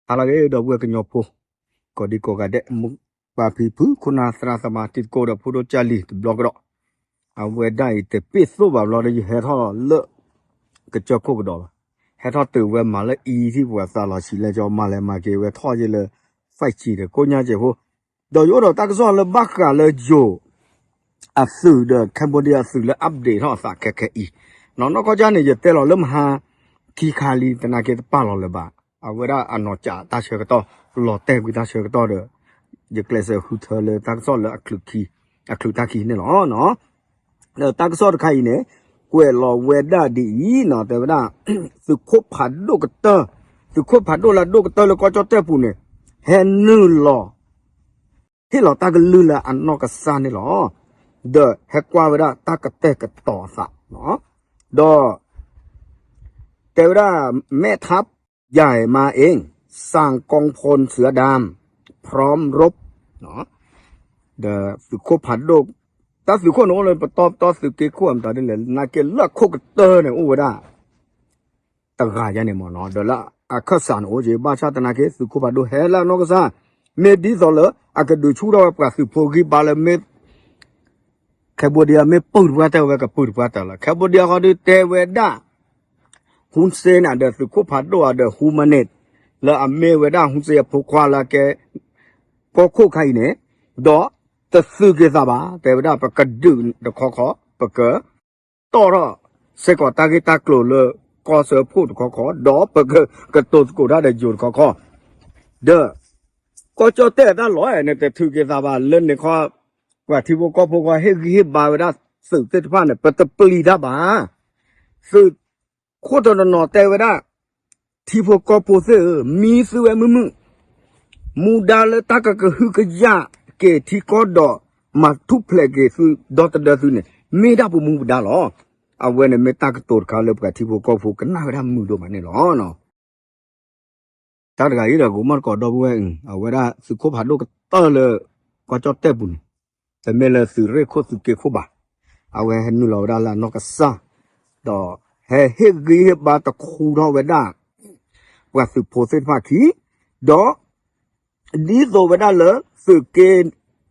ဟါလၢအဂ့ၤ ဒီပုၢ်ဝဲၢ်ကညီဖိ ကိးဒံကိးဂၤဒဲး မိၢ်ပၢ်ဖံဖု ခိၣ်နၢ်သရၣ်သမါ တံၤသကိးဒီးဖိဒိၣ်ကၢ်လံၤတဘျီကဒီး, အဝဲဒၣ်အံၤတပ့ၢ်သိၣ်ဘၣ်ဘျီဒီး ယဟဲထီၣ်လၢ ကစၢၢ်ခိၣ်ကဒီးလီၤ. ဟဲထီၣ်တုၤဝဲမၤလၢအံၤထံၣ်ပှၤသးလီၤဆံးလဲၣ်ကီး မၤလဲၤမၤက့ၤဝဲထီၣ်ယဲလၢ five G ဒီးကိးညါကဲးဖိ, ဒီးယအိၣ်ဒီးတၢ်ကစီၣ်လၢဘၣ်ဃးလၢယိၤ အသုးဒီး Cambodia အသုးလၢ update ထီၣ်အသးခဲခဲအံၤ, နီၢ်နီၢ်ကီၢ်ကၢ်န့ၣ် ယတဲလီၤလၢမဟါ ခံခါလံ သနာ်က့တပာ်လီၤလၢၤဘၣ်, အဝဲဒၣ်အနီၢ်ကၠးတၢ်ဆၢကတီၢ် လီၤတဲာ်ကွံာ်တၢ်ဆၢကတီၢ်ဒီး ယကျဲးစၢးဃုထၢလၢတၢ်ကစီၣ်လၢ အချုးတၢ်ခံန့ၣ်လီၤ. ဒီးတၢ်ကစီၣ်တခါအံၤန့ၣ် ကွဲးလီၤဝဲဒၣ်ဒ်အံၤနီၤ တဲဝဲဒၣ် သုးခိၣ်ဖးဒိၣ်ကတၢၢ်, သုးခိၣ်ဖးဒိၣ်လၢအဒိၣ်ကတၢၢ်လၢကီၢ်ကၠီၣ်တဲၣ်ပူၤန့ၣ် ဟဲနုာ်လီၤ ဟ့ၣ်လီၤတၢ်ကလုၢ်လၢအနီၢ်ကစၢ်န့ၣ်လီၤ. ဒီးဟဲကွၢ်ဝဲဒၣ်တၢ်ကတဲာ်ကတီၤအသး, ဒီး တဲဝဲဒၣ် แม่ทัพใหญ่มาเอง สั่งกองพลเสือดำ พร้อมรบ ဒီးသုးခိၣ်ဖးဒိၣ်, တၢ်သုးခိၣ်န့ၣ်အိၣ်လၢပတီၢ်ပတီၢ် သုးက့ခိၣ်အမတၤဒ်လဲၣ် သနာ်က့လၢအခိၣ်ကတၢၢ်န့ၣ်အိၣ်ဝဲဒၣ် တဂၤယါန့ၣ်မ့ၢ်နီၤ, ဒီးလၢအခၢၣ်စးန့ၣ်အိၣ်က့ၤ ဘၣ်ဆၣ်သနာ်က့ သုးခိၣ်ဖးဒိၣ်ဟဲလၢအနီၢ်ကစၢ်, မ့ၢ်ဒ်သိးလၢအကဒုးဆူၣ်ထီၣ်ဝဲပှၤသုးဖိဂံၢ်ဘါလၢမ့ၢ် Cambodia မ့ၢ်ပုၢ်တပှၢ်တၢၢ်ဝဲ ကပုၢ်တပှၢ်တၢၢ်လီၤ. Cambodia ဃီဒုးတဲဝဲဒၣ် Hun Sen န့ၣ်ဒီးသုးခိၣ်ဖးဒိၣ်ဒီး Hun Manet လၢအမ့ၢ်ဝဲဒၣ် Hun Sen အဖိခွါလၢအကဲ ကီၢ်ခိၣ်ခါအံၤန့ၣ်, ဒီးတသုးက့ၤသးဘၣ်, တဲဝဲဒၣ်ပကဒုးတခီခီ ပက တီၣ်ထီၣ် စ့ၢ်ကီးတၢ်ဂ့ၢ်တၢ်ကျိၤလၢကီၢ်စၢဖှိၣ်တခီခီ, ဒီးပကကတိၤသကိးတၢ်ဒီးယိၤတခီခီ, ဒီး ကီၢ်ကၠီၣ်တဲၣ်အတၢ်လီၢ်န့ၣ် တထုးက့ၤသးဘၣ်လၢန့ၣ်ခီ, ပှၤထံဖိကီၢ်ဖိဃီဟ့ၣ်ဂံၢ်ဟ့ၣ်ဘါဝဲဒၣ်သုးသ့ၣ်တဖၣ်န့ၣ် ပတပျံၤတၢ်ဘၣ်. သုးခိၣ်တနီၤနီၤတဲဝဲဒၣ် ထံဖိကီၢ်ဖိသ့ၣ်ဧၢ, မံသုဝဲမုာ်မုာ်, မူဒါလၢတၢ်ကကဟုကယာ်က့ၤထံကီၢ်ဒီး မၤထူၣ်ဖျဲးက့ၤသုဒီသဒၢသုန့ၣ် မ့ၢ်ဒၣ်ပမူပဒါလီၤ. အဝဲန့ၣ်မ့ၢ်တၢ်ကတိၤတခါလၢပှၤထံဖိကီၢ်ဖိကနၣ်ဝဲဒၣ်မုာ်ဒိၣ်မးန့ၣ်လီၤ. တၢ်တဂၤအံၤဒီး ကိးမီၢ်တကိးဒီပုၢ်ဝဲၢ်, အဝဲဒၣ်သုးခိၣ်ဖးဒိၣ်ကတၢၢ်လၢ ကီၢ်ကၠီၣ်တဲၣ်ပူၤန့ၣ်, တမ့ၢ်လၢသုးရ့ၣ်ခိၣ်သုးက့ခိၣ်ဘၣ်. အဝဲဟဲနုာ်လီၤဝဲဒၣ်လၢအနီၢ်ကစၢ်, ဒီးဟဲဟ့ၣ်ဂံၢ်ဟ့ၣ်ဘါတခူထီၣ်ဝဲဒၣ် ပှၤသုးဖိသ့ၣ်တဖၣ်ခံ, ဒီး ဒ်သိးဝဲဒၣ်လၢသုးက့ခံ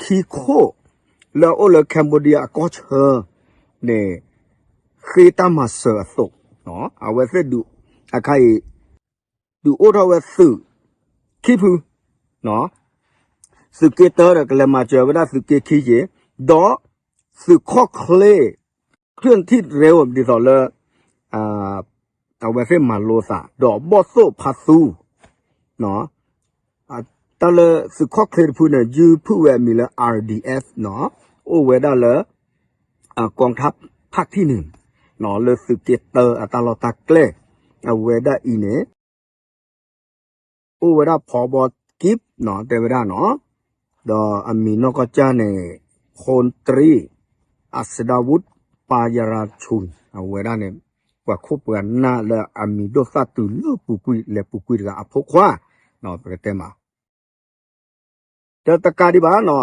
ခိၣ် လၢအအိၣ်လၢ Cambodia အကီၢ်ဆၢန့ၣ် ဃ့တၢ်မၤစၢၤအသိး, အဝဲသ့ၣ်ဒုး အခါအံၤ ဒုးအိၣ်ထီၣ်ဝဲသုးခံဖု, သုးက့တၢဒီးကလဲၤမၤစၢၤဝဲဒၣ်သုးက့ခံက့ၤ, ဒီးသုးခီၣ်ချ့ ခရံၣ်ထံၣ်ရဲဝဲဒ်သိးလၢ အဝဲသ့ၣ်မၤလိသး ဒီးဘီၣ်သိၣ်ဖးသူ တၢ်လၢသုးခီၣ်ချ့တဖုန့ၣ် ယုၢ်ဖုၣ်ဝဲအမံၤလၢ R D F နီၤ, အိၣ်ဝဲဒၣ်လၢ အကီထါဖးထံၣ်န့ၣ် လၢသုးက့တၢအတၢ်လီၢ်တၢ်ကျဲ, အဝဲဒၣ်အံၤန့ၣ် အိၣ်ဝဲဒၣ်ဖီဘီကံၣ်နီၤ တဲဝဲဒၣ်နီၤ, ဒီးအမံၤနီၢ်ကီၢ်ကၢ်န့ၣ် ခိၣ်တရံး အစဒၣ်ဝူၣ် ပၤယရၤဆူၣ် အဝဲဒၣ်န့ၣ် ပှၤခိၣ်ပှၤနၢ်လၢအမံၤဒိၣ်သၣ်တုၤလၢပူၤကွံာ် လဲၤပူၤကွံာ်တဂၤအဖိခွါ, ပကတဲမး ဒီးတကးဒံးဘၣ်နီၤ,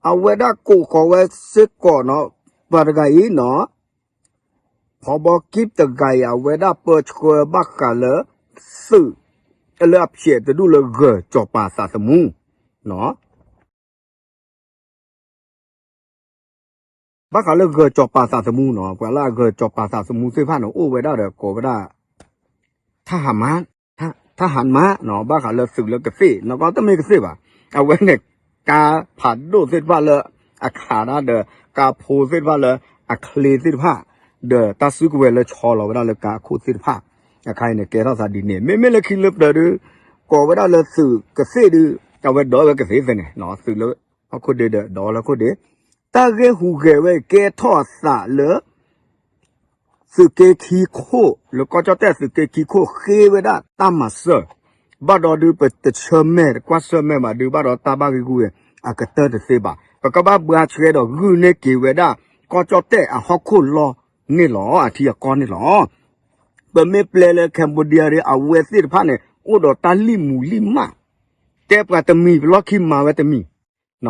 အဝဲဒၣ်ကိးဃီၤဝဲစ့ၢ်ကီးနီၤ, ပှၤတဂၤအံၤနီၤ, ဖီဘီကံၣ်တဂၤအံၤ အဝဲဒၣ်ပၢဆှၢဘၣ်ဃးလၢ သုး လၢအဖျဲးတဒူၣ်လၢဂၢၤစီၤပၤသးသမူ, ဘၣ်ဃးလၢဂၢၤစီၤပၤသးသမူနီၤ, ပှၤလၢအဂၢၤစီၤပၤသးသမူသ့ၣ်တဖၣ်န့ၣ် အိၣ်ဝဲဒၣ်ဒီးကိးဝဲဒၣ် ထၣ်ဟးမး, ထၣ်ဟးမးနီၤ, ဘၣ်ဃးလၢသုးလၢကသ့ၣ်, နီၢ်ကီၢ်တမ့ၢ်ကသ့ၣ်ဘၣ်, အဝဲန့ၣ် ကါဖးဒိၣ်သ့ၣ်တဖၣ်လၢအခးဒၣ်ဒီး ကါဖိသ့ၣ်တဖၣ်လၢအချ့သ့ၣ်တဖၣ်, ဒီးတၢ်စုကဝဲၤလၢဆီလီၤဝဲဒၣ်လၢကါအခိၣ်သ့ၣ်တဖၣ်, အခါအံၤန့ၣ် ကဲထီၣ်သးဒ်န့ၣ်, မ့မ့ၢ်လၢခံလၢပျၢၤဒုး ကိးဝဲဒၣ်လၢသုးကသ့ၣ်ဒုး အဝဲဒီးဝဲကသ့ၣ်သ့ၣ်န့ၣ်, သုးလၢဟီၣ်ခိၣ်ဒ့ဒီးဒီးလၢဟီၣ်ခိၣ်ဒ့, တၢ်ဂ့ၢ်ဟူးဂဲၤဝဲကဲထီၣ်အသးလၢ သုးက့ခံခိၣ် လၢကီၢ်ကၠီၣ်တဲၣ်သုးက့ခံခိၣ်ဃ့ဝဲဒၣ်တၢ်မၤစၢၤ, ဘၣ်ဒီးဒုးပတဆၢၣ်မဲာ်တကွၢ်ဆၢၣ်မဲာ်ဘၣ်ဒုး ဘၣ်ဒီးတၢ်ဘၣ်ဂ့ၢ်ဂူၢ်ဝဲအကတၢၢ်တသ့ဘၣ်, ပကဘၣ်ဘှါဆှဲဒီးဂုာ်န့ၢ်က့ၤဝဲဒၣ် ကီၢ်ကၠီၣ်တဲၣ်အဟီၣ်ခိၣ်လီၢ်န့ၣ်လီၤ အထံအကီၢ်န့ၣ်လီၤ. ပမ့ၢ်ပျဲလၢ Cambodia ဒီး အဝဲသ့ၣ်တဖၣ်န့ၣ် အိၣ်ဒီးတၢ်လံၣ်မူၤလံၣ်မၢ်, တဲပှၤတမံၤပလီၢ်ခံမၤဝဲတမံၤ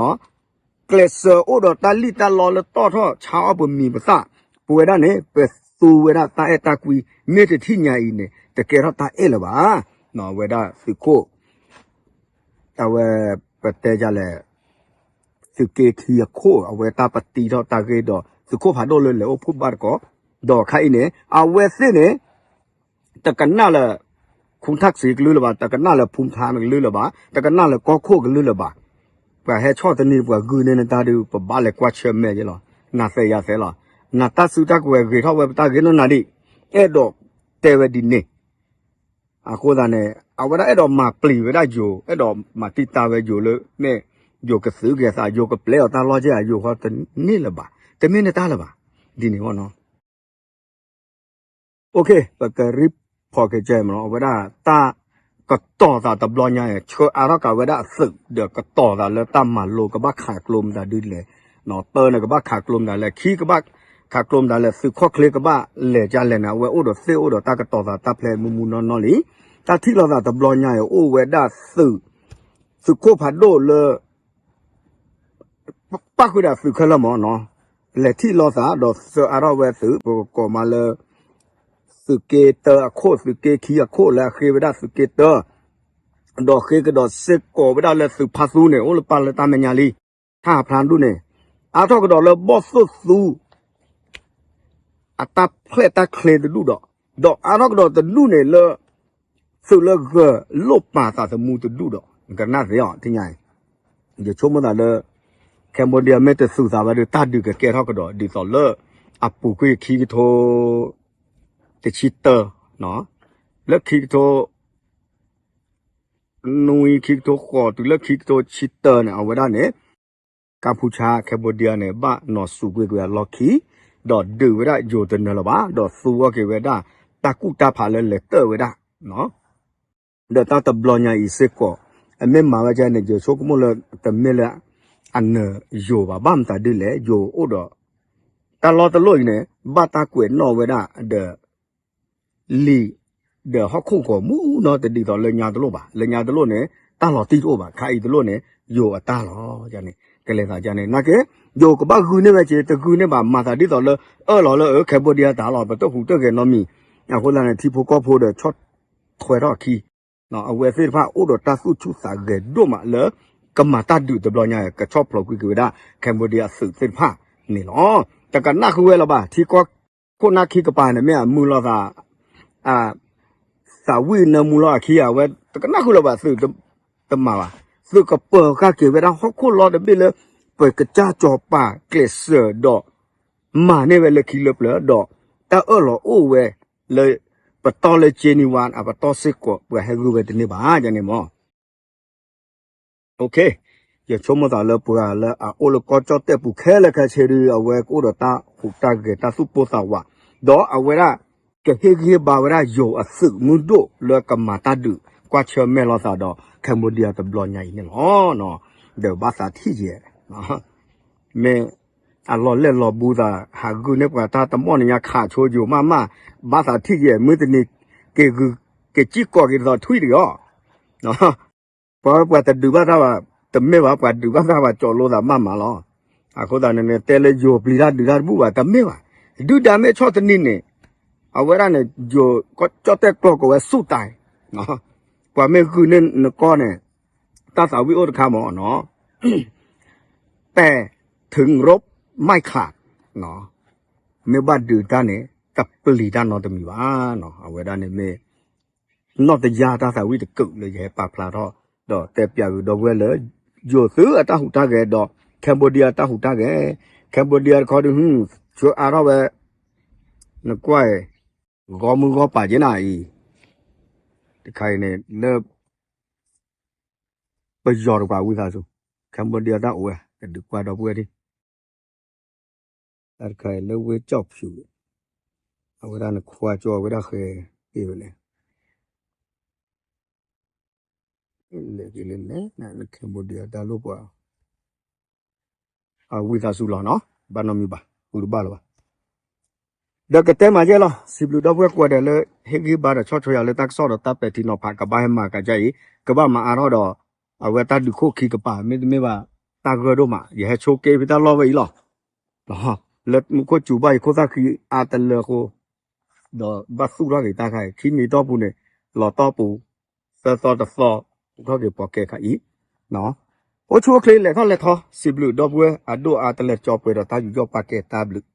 ကျဲးစၢးအိၣ်ဒီးတၢ်လံၣ်တၢ်လီလၢတီၣ်ထီၣ်ဆါအီၣ်ပမံၤပသၣ်, ပဝဲဒၣ်န့ၣ် ပသူဝဲဒၣ်တၢ်အဲၣ်တၢ်ကွံ, မ့ၢ်တထံၣ်ညါအံၤန့ၣ် တကဲထီၣ်တၢ်အဲၣ်လၢၤဘၣ်. အဝဲဒၣ်သုးခိၣ် အဝဲ ပတဲဒ်လဲၣ် သုးက့ခံအခိၣ် အဝဲတၢ်ပတံထီၣ်တၢ်ဂ့ၢ်ဒီး သုးခိၣ်ဖးဒိၣ်လၢလဲၤအိၣ်ဖှိၣ်ဘၣ်တကိး ဒီးခဲအံၤန့ၣ် အဝဲသ့ၣ်န့ၣ် တကနၣ်လၢ ခူထၣ်စံကလုၢ်လၢၤဘၣ်, တကနၣ်လၢဖူထါကလုၢ်လၢၤဘၣ်, တကနၣ်လၢကီၢ်ခိၣ်ကလုၢ်လၢၤဘၣ်. ပှၤဟဲဆီၣ်တနံၤ ပှၤဂုာ်န့ၢ်နတၢ်ဒုး ပဘၣ်လဲၤကွၢ်ဆၢၣ်မဲာ်က့လီၤ. နၤသဲယၤသဲလီၤ. နတၢ်စုတၢ်ကဝဲၤဂ့ၤထီၣ်ဝဲပတၢ်ဂ့ၢ်နီၢ်နၤဒံး အဲၣ်ဒိးတဲဝဲဒ်န့ၣ် အဃိသတးန့ၣ် အဝဲဒၣ်အဲၣ်ဒိးမၤပျံၤဝဲဒၣ်ယိၤ အဲၣ်ဒိးမၤတံာ်တာ်ဝဲယိၤလၢ မ့ၢ်ယိၤကသုးက့ၤသး ယိၤကပျဲအီၤတၢ်လီၢ်က့ အယိၤဃီတန့ၢ်လၢၤဘၣ်, တမ့ၢ်နတၢ်လၢၤဘၣ်, ဒ်န့ၣ်အဂီၢ်နီၤ. ပကရံၣ်ဖီက့ၤကဲမးနီၤ အဝဲဒၣ်တၢ်ကတီၤသးတဘျီညါအံၤ ဆှၢအါထီၣ်ကးဝဲဒၣ်အသုး ဒီးကတီၤသးလၢတၢ်မၤလိကဘၣ်ခးကျိမတၤဒ်လဲၣ်, တၢ်န့ၣ်ကဘၣ်ခးကျိမတၤလဲၣ်, ခံကဘၣ်ခးကျိမတၤလဲၣ်, သုးခီၣ်ချ့ကဘၣ်လဲၤကလဲၣ်န့ၣ် အဝဲအိၣ်ဒီးသ့ၣ်အိၣ်ဒီးတၢ်ကတီၤသးတၢ်ဖျဲးမူမူနီၢ်နီၢ်လံ. တၢ်ထံၣ်လိာ်သးတဘျီညါအံၤ အိၣ်ဝဲဒၣ်သုး သုးခိၣ်ဖးဒိၣ်လၢ ပၣ်ဃုာ်ဒီးသုးခဲလၢာ်မးနီၤ, လဲၤထံၣ်လိာ်သးဒီးစၢအါထီၣ်ဝဲသုး ပကကိးမးလၢ သုးက့တၢအခိၣ် သုးက့ခံအခိၣ်လၢအဃ့ဝဲဒၣ်သုးက့တၢ, ဒီးဃ့ကဒီးစ့ၢ်ကီးဝဲဒၣ်လၢသုးဖါသူန့ၣ် အိၣ်လၢပၢ်လၢတၢ်မဲာ်ညါလံ, ထါဖျါဒူၣ်န့ၣ် အါထီၣ်ကဒီးလၢဘီၣ်သိၣ်သူ အတၢ်ဖျဲၣ်တၢ်ချ့တဒူၣ်ဒီး, ဒီးအါထီၣ်ကဒီးတဒူၣ်န့ၣ်လၢ သုးလၢဂၢၤလိၣ်ပာ်သးသမူတဒူၣ်ဒီး ကနၣ်သ့အီၤ ထံၣ်ညါအံၤ, ယဆိကမိၣ်သးလၢ Cambodia မ့ၢ်တသုးသးဘၣ်ဒီး တၢ်ဒုးကကဲထီၣ်ကဒီး ဒ်သိးလၢ အပူၤကွံာ်ခံကထိ တဆံတၢ လၢခံကထိ နွံ ခံကထိဃိး တုၤလၢခံကထိဆံတၢန့ၣ် အဝဲဒၣ်န့ၣ် ကၢ်ဖူဆါ Cambodia န့ၣ် ဘၣ်နီၤစူးကွံာ်ကွံာ်အလီၢ်ခံ, ဒီးဒုးဝဲဒၣ်ယိၤတနၢၤလၢၤဘၣ်, ဒီးသူအီၤက့ၤဝဲဒၣ် တၢ်ကူၣ်တၢ်ဖးလၢလဲၤတၢၢ်ဝဲဒၣ် ဒီးတၢ်တဘျီညါအံၤစ့ၢ်ကီး အမ့ၢ်မၤဝဲဒ်န့ၣ် ယဆိကမိၣ်လၢတမ့ၢ်လၢ အနၢၤယိၤဘၣ်, ဘၣ်မတၤဒ်လဲၣ် ယိၤအိၣ်ဒီး တၢ်လီၢ်တလီၢ်အံၤန့ၣ် ဘၣ်တၢ်ကွဲးနီၣ်ဝဲဒၣ်ဒီး လံာ် ဒီးဟီၣ်ခိၣ်ဂီၤမူနီတဒ်သိးလၢညါတလီၢ်ဘၣ်, လၢညါတလီၢ်န့ၣ် တၢ်လီၤတံၢ်တအိၣ်ဘၣ်, ခါအံၤတလီၢ်န့ၣ် ယိၤအတၢ်လီၤ, ကလဲၤသးန့ၣ် နာ်က့ ယိၤကဘၣ်ဂုာ်န့ၢ်ဝဲက့ တဂုာ်န့ၢ်ဘၣ် မၤသးဒ်သိးလၢ အၢၣ်လီၤလၢ Cambodia တၢ်လီၤ ပတၢ်ဟူးတၢ်ဂဲၤနီတမံၤ, အဃိသတးန့ၣ် ထံဖိကီၢ်ဖိဒီးဆီၣ်ထွဲထီၣ်အခံ အဝဲသ့ၣ်တဖၣ်အိၣ်ဒီးတၢ်သူၣ်ဆူၣ်သးဂဲၤဒိၣ်မးလၢ ကမၤတၢ်ဒုးတဘျီညါ ကဆီၣ်ဖျိးကွံာ်က့ၤဝဲဒၣ် Cambodia အသုးသ့ၣ်တဖၣ်န့ၣ်လီၤ. တကနၣ်ဃုာ်ဝဲလၢၤဘၣ် ထံကီၢ်ခိၣ်နၢ်ခံကပၤန့ၣ် မ့ၢ်အမုာ်လိာ်သး သးဝံၣ်နၢမူလီၤအခံ အဝဲတကနၣ်ဃုာ်လၢၤဘၣ် သုးတမၤဘၣ်, သုးကပၢၤဃာ်က့ၤဝဲဒၣ်ဟီၣ်ခိၣ်လီၤတဘ့ၣ်လၢ ပကစၢ်စီၤပၤကျဲးစၢးဒီး မၤန့ၢ်ဝဲလၢခံလၢပျၢၤဒီး တၢ်အၢၣ်လီၤအိၣ်ဝဲလၢ ပတီၢ်လၢကၠ့နံဝါ အပတီၢ်စ့ၢ်ကီး ပှၤဟဲဂုာ်ဝဲတန့ၢ်ဘၣ်န့ၣ်မး ယဆိကမိၣ်သးလၢပှၤလၢအအိၣ်လၢကီၢ်ကၠီၣ်တဲၣ်ပူၤခဲလၢာ်ခဲဆ့ဒီး အဝဲကအိၣ်ဒီးတၢ်ဟူးတၢ်ဂဲၤတၢ်သူၣ်ပိၢ်သးဝး, ဒီးအဝဲဒၣ်ကဟ့ၣ်ဂံၢ်ဟ့ၣ်ဘါဝဲဒၣ်ယိၤအသုးမုၢ်ဒိၣ်လၢကမၤတၢ်ဒုးကွၢ်ဆၢၣ်မဲာ်လိာ်သးဒီး Cambodia တဘျီညါအံၤန့ၣ်လီၤ. ဒီးဘၣ်သးထံၣ်ယဲၢ် မ့ၢ်အလီၤလဲၢ်လီၤဘူးသး ဟးဂုာ်န့ၢ်ပှၤတၢ်တမီၢ်နံၤညါခးဆိယိၤမးမး, ဘၣ်သးထံၣ်ယဲၢ် မုၢ်တနံၤ က့ၤဂုာ် က့ၤစံၣ်ကီးက့ၤဒ်သိးထွံၣ်ဒံးအီၤ, ပှၤ ပှၤတဒုးဘၣ်တၢ်ဘၣ် တမ့ၢ်ဘၣ် ပှၤဒုးဘၣ်တၢ်ဘၣ်ကၠီလိသးမးမးလီၤ. အဃိသတးန့ၣ် တဲလၢယိၤပျံၤတၢ်ဒုးတၢ်တဘူၣ်ဘၣ် တမ့ၢ်ဘၣ်, ဒုၣ်ဒါမ့ၢ်ဆီၣ်တနံၤန့ၣ် အဝဲဒၣ်န့ၣ် ယိၤကီၢ်ကၠီၣ်တဲၣ်ကျီၢ်ကဝဲဆူၣ်တၢ်, ပှၤမ့ၢ်ဂုာ်န့ၢ်နကီၢ်န့ၣ် တၢ်သးဝံၣ်အိၣ်တခါမးနီၤ ပဲာ် ထုင် ရူပ် မိုက် ခး မ့ၢ်ဘၣ်ဒုးတၢ်န့ၣ် တပျံၤတၢ်နီတမံၤဘၣ်. အဝဲဒၣ်န့ၣ်မ့ၢ် နီၢ်တယၢ်တၢ်သးဝံၣ်တကုာ်လၢယဟဲပာ်ဖျါထီၣ် ဒီးတဲပျးကဒီပုၢ်ဝဲၢ်လၢ ယိၤသုးအတၢ်ဟူးတၢ်ဂဲၤဒီး Cambodia အတၢ်ဟူးတၢ်ဂဲၤ, Cambodia တခီဒုး ဆှၢအါထီၣ်ဝဲ နကွၢ်အံၤ ဂီၢ်မုၢ်ဂီၢ်ပၤက့နၤအံၤ တခါအံၤန့ၣ် လၢ ပယီၤတကွၢ်ဝံသးစူၤ Cambodia တၢ်အိၣ်ဝဲ ကဒုးကွၢ်ဒီပုၢ်ဝဲၢ်ဒံး တၢ်တခါအံၤလၢဝ့ၢ်ကၠီၣ်ဖၠူၣ် အဝဲဒၣ်နခွါကၠီဝဲဒၣ်ဃဲ တ့ၢ်ဝဲလဲၣ် လဲၤက့ၤလဲၤလဲၤ Cambodia တၢ်လိၣ်ပှၤ အဝံသးစူၤလီၤနီၤ ဘၣ်နီတမံၤဘၣ် ဃုတဘၣ်လၢၤဘၣ် ဒီးကတဲမးယဲၢ်လီၤ စံးဘျုးဒီပုၢ်ဝဲၢ်ကိးဂၤဒဲးလၢ ဟ့ၣ်ဂံၢ်ဘါဒီးဆီၣ်ထွဲယၤလၢတၢ်ကစီၣ်ဒီးတၢ်ပဲာ်ထံနီၤဖး ကဘၣ်ဟဲမၤကဒါအံၤ ကဘၣ်မၤအါထီၣ်ဒီး အဝဲတၢ်ဒုးခိၣ်ခံကပၤ မ့တမ့ၢ်ဘၣ် တၢ်ဂၢၢ်ဒိၣ်မး ယဟဲဆိက့ဖဲတၢ်လီၢ်ဝဲအံၤလီၤ လၢမူခိၣ်စူၤဘၣ်ယခိၣ်သၣ်ဃံအါတလၢအဃိ ဒီးဘၣ်သူၣ်ထီၣ်က့ၤတၢ်ခါအံၤ ခံမံၤတီၢ်ပူၤန့ၣ် လီၤတီၢ်ပူၤ တသီတသီ အိးထီၣ်က့ၤပှၤကဲခါအံၤ အိၣ်ဆူၣ်အိၣ်ချ့လဲၤထီၣ်လဲၤထီ စံးဘျုးဒီပုၢ်ဝဲၢ်အဒိၣ်အါ တလဲၤတကၠီပှဲၤဒီးတၢ်ယူးယီၣ်ပာ်ကဲ တၢ်ဘျုး